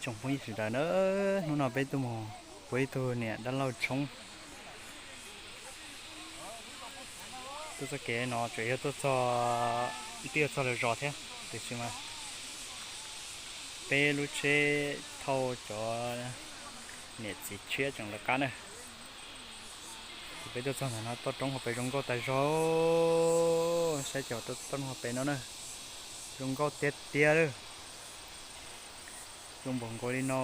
Tsoom phooj ywg sawv daws na, hnub no peb tuaj mus puag ib tug niam dab laug tshoob. Tuaj txoj kev no tseem yog tuaj txog, twb yog txog lawv zos thiab, tiam sis mas peb lub tsheb thauj cov niam txiv tshiab tseem lawv qab na. Ces peb tuaj txog ntawm no toj roob hauv pes zoo nkauj tas zog, saib cov toj roob hauv pes no na, zoo nkauj tiag tiag lawm. Zoo npaum nkaus li no,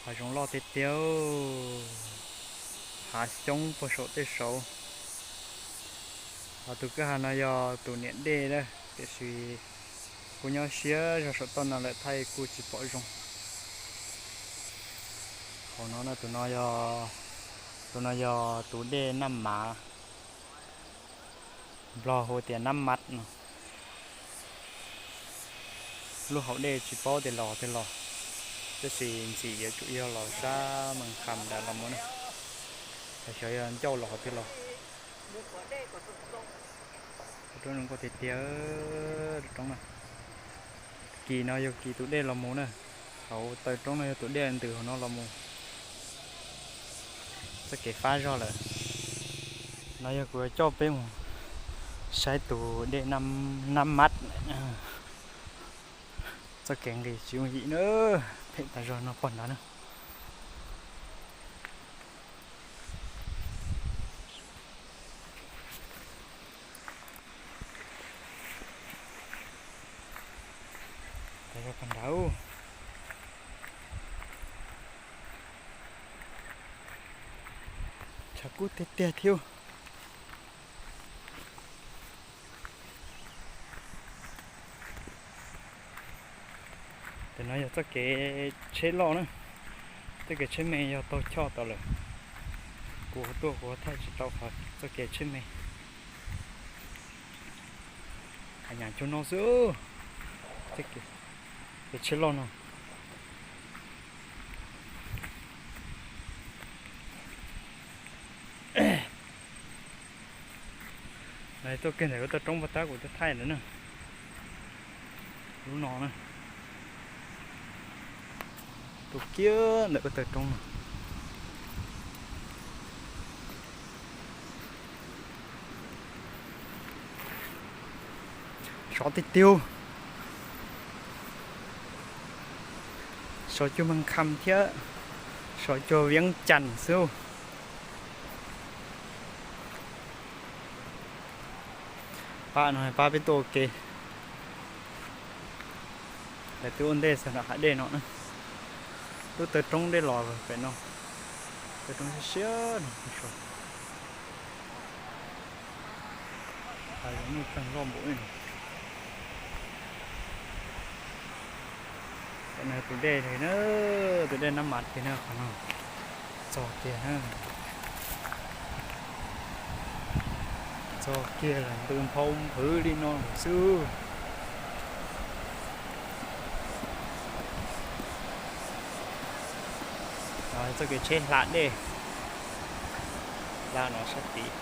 hav zoov loj tiag tiag, hav xyoob puag saum tej saud. Ho tus kwj ha no yog tus niam dej na, tiam sis kuv nyob siab zog saum toj no lawm thiaj kuj tsis pom zoo. Hauv no, tus no, tus no yog tus dej Naj Mav, Nplog hu tias Naj Mat no. Lub hauv dej tsis paub tias los twg los, tab sis ntxim yuav tsum yog los sab Mes Kham Dam los mus na, los xyov yog ncauj los twg los. Roob zoo nkauj tiag tiag, roob no. Kis no yog kis tus dej los mus na, hauv taw roob no yog tus dej ntws hauv no los mus. Txoj kev fab zog lawm. No yog kuv coj peb mus saib tus dej Naj Mat. Txoj kev nqis tsis yooj yim na, phem tas zog no pog nrad na. Tas zog pog nrad. Tshav kub tiag tiag thiab. Ntawm no yog txoj kev tsheb loj na, txoj kev tsheb me yog taug choj tau lawm. Kuv tuaj kuv thaij tsis tau qhov txoj kev tsheb me. Hais nyam cuag no xwb, kev tsheb loj no. Lawv tuaj kiag ntawm lub taw roob pag tab kuv tuaj thaij lawm na. Lub no na, tuaj kiag ntawm lub taw roob no. Sov tiag tiag, sov cuag Mes Kham thiab, sov cuag Viab Cas xwb. Pab no pab peb tuaj ua ke. Lawv twb ua ntej txog nram hav dej no na. Lub taw roob dej los pem no, taw roob siab siab no. Hav zoov nuj txeeg loj npaum li no. Tus dej na, tus dej Nab Mas tiag na, qhov no txog tiag na. Txog kiag los ntws nphau nphwv li no lawm xwb. Txoj kev tsheb hla dej, hla no sab tid.